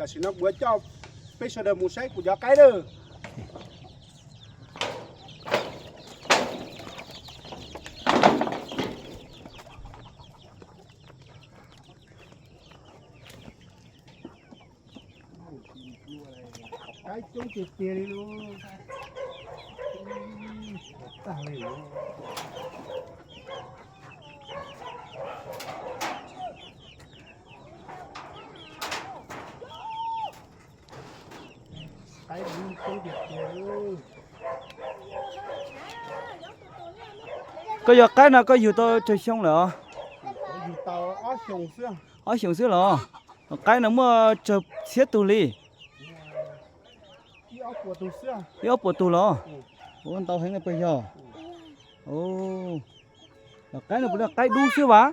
Tam sim no kuv yuav coj peb sawv daws mus saib kuv cov qaib lawm. Qaib coob tiag tiag li lauj. Tag li. Koj yog qaib no koj yug tau tsawg xyoo lawm? Ob xyoos xwb los? Qaib no muaj tsawg txhiab tug li? Ib ob puas tug los? Ua ntau heev li puas yog? Qaib no puas yog qaib dub xwb vas?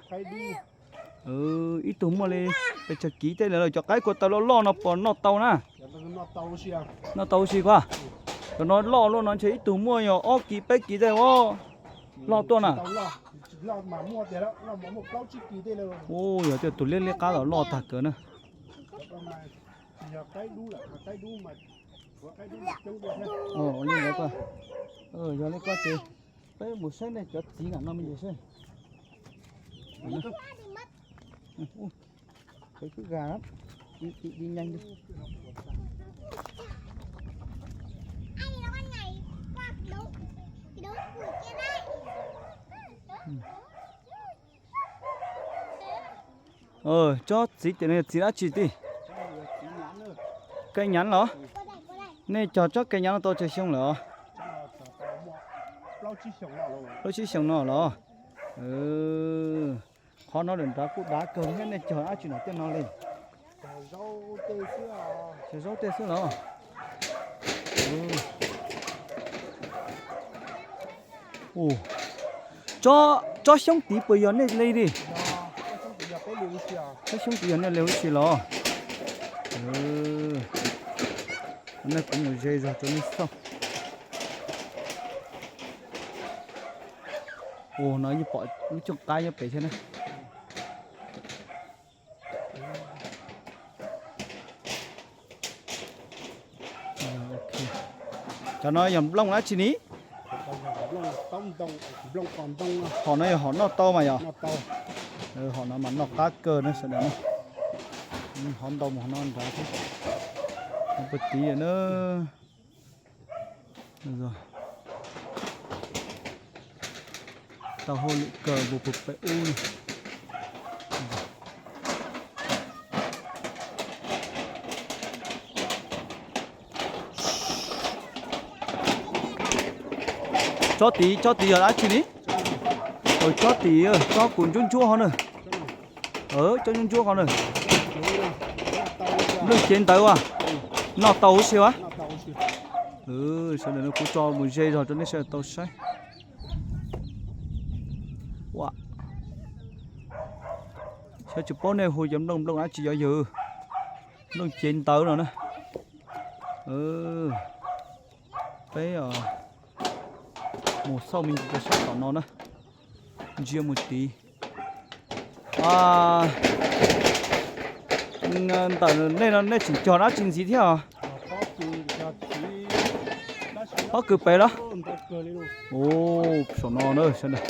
Ib tug muaj li pes tsawg kiv tej lawm. Cov qaib ko taw loj loj no puas noj tau na? Noj tau huv si koj. Cov no loj luaj no ntshe ib tug muaj yog ob kiv peb kiv tej os. Loj tuaj na. Ua yog tej tus liab liab qab los loj tag kawg na. Yog li ko ces peb mus saib nej cov txiv nram no me ntsis seb. Peb kwb ga, di di nyeeg li. Tsob txiv ces no yog txiv dab tsi tij? Kev nyav los? Nej cog tsob kev nyav no tau tsawg xyoo lawm os? Plaub tsib xyoo no los? Qhov no lawm nrad kuj dav kawg thiab, nej cog dab tsi nram tej no li? Cog zaub tej xwb los? Tsob xyoob tid puas yog nej li li? Tsob xyoob tid yog nej li huv si los? Nej kuv mus ze zog rau nej xauj. Ua no yeej pom lub cooj qaib nyob pem thiab na. Cov no yog nplooj dab tsi ni? Hom no yog hom noj tau mas yog? Hom no mas noj qab kawg na sawv daws na. Hov ntau mus hov no nrad thiab. Puag tid na. Tau hauj lwm kawg npus puag pem ub na. Tsob tid, tsob tid yog dab tsi li? Tsob tid, tsob kuv ntsuab ntsuab hov na. Tsob ntsuab ntsuab hov na. Nplooj cev ntawd as, noj tau huv si as? Sawv daws no kuv tso mus ze zog rau nej sawv daws tau saib. Saib tsis paub nej hu cov nplooj nplooj dab tsi cov yawg. Nplooj cev ntawd no na. Peb mus xauj me ntsis rau sab tom no na. Ntsia mus tid. Ntawm nej no nej tseem cog dab tsi ntxiv thiab os? Pob kws pem los? Ua, saum no na sawv daws.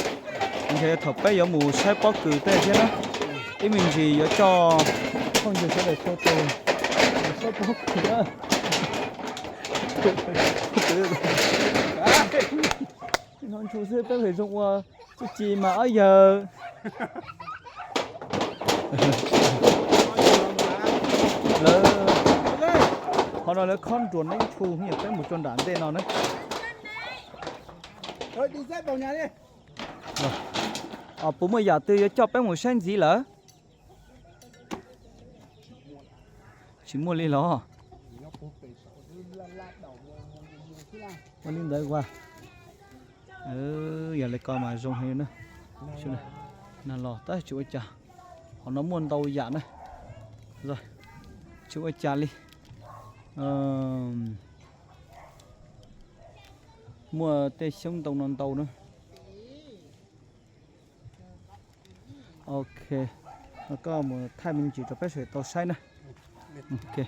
Ntshe thaum peb yuav mus saib pob kws tej thiab na. Ib me ntsis yuav coj phooj ywg sawv daws tau tus saib pob kws na. Hnov ntshua xwb peb phem zoo ua txuj ci mas ob yawg. Qhov no lawv khob nruas neb tshu, peb mus tso nram ntej no na. Puas muaj yam twg yuav coj peb mus saib ntxiv lawm? Tsis muaj li los? Ua li ntawd ua. Yog li ko mas zoo heev na. Nag los tab tsis ua cas. Qhov no muaj ntau yam na. Tsis ua cas li. Muaj tej xyoob ntoo no ntau na. Ok, koj mus thaij me ntsis rau peb sawv daws tau saib na. Ok.